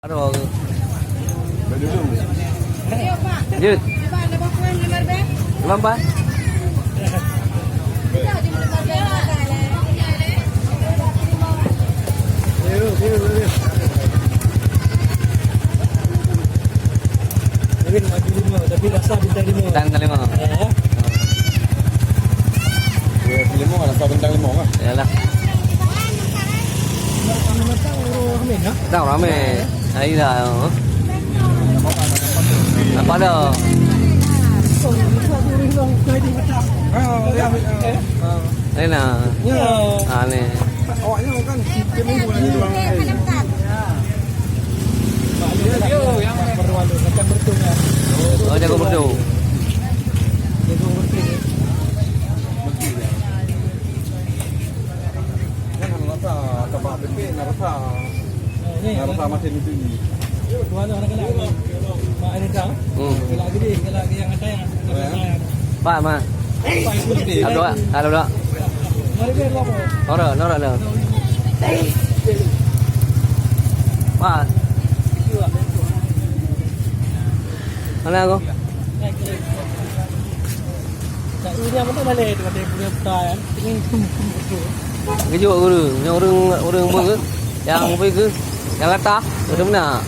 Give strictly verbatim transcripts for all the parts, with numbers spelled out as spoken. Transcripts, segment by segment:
Aduh. Jeuet. Lambat. Tapi rasa bintang lima. Bintang lima. Ya. Ya, lima, rasa bintang lima lah. Yalah. Datang ramai. Hai dah. Apa dah? Lain lah. Ah, ni. Awaknya kan tiap minggu lagi doang. Oh, jago merdu. Kan hana rasa, tabak pipék na rasa. Na rasa masin itu ni. Hmm. Pak, ma. Halo, halo, halo. Nora, nora, nora. Pak. Mana aku? Kejut guru, nyang ureueng, ureueng apa ke? Nyang apa ke? Nyang rata, betul benar.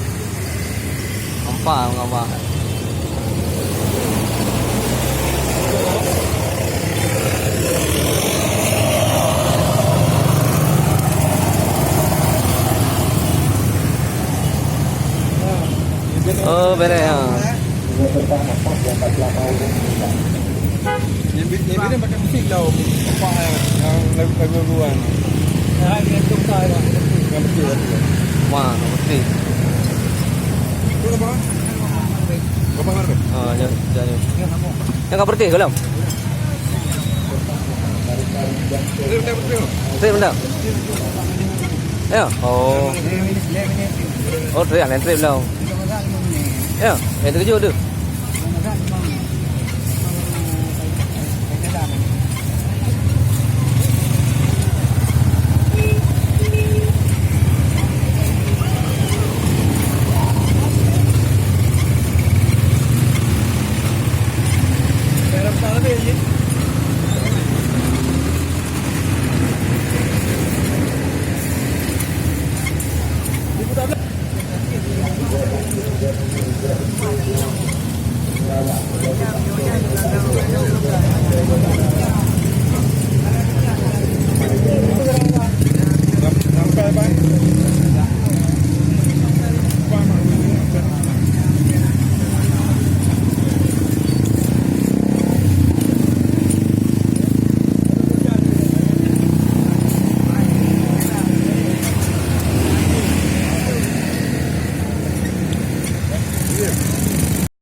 Nampak, nampak. Oh, beres, ha. Yang bi-, yang bini pakai musik tau. Apa yang, yang lagu-lagu luar. Yang betul, betul. Wah, betul. Itu apa? Berapa harga? Ah, ya, ya, ya. Yang kau berhenti ke dalam? Trip benda. Ya. Oh. Oh, trip, lain trip lah. Ya, yang terkejut tu.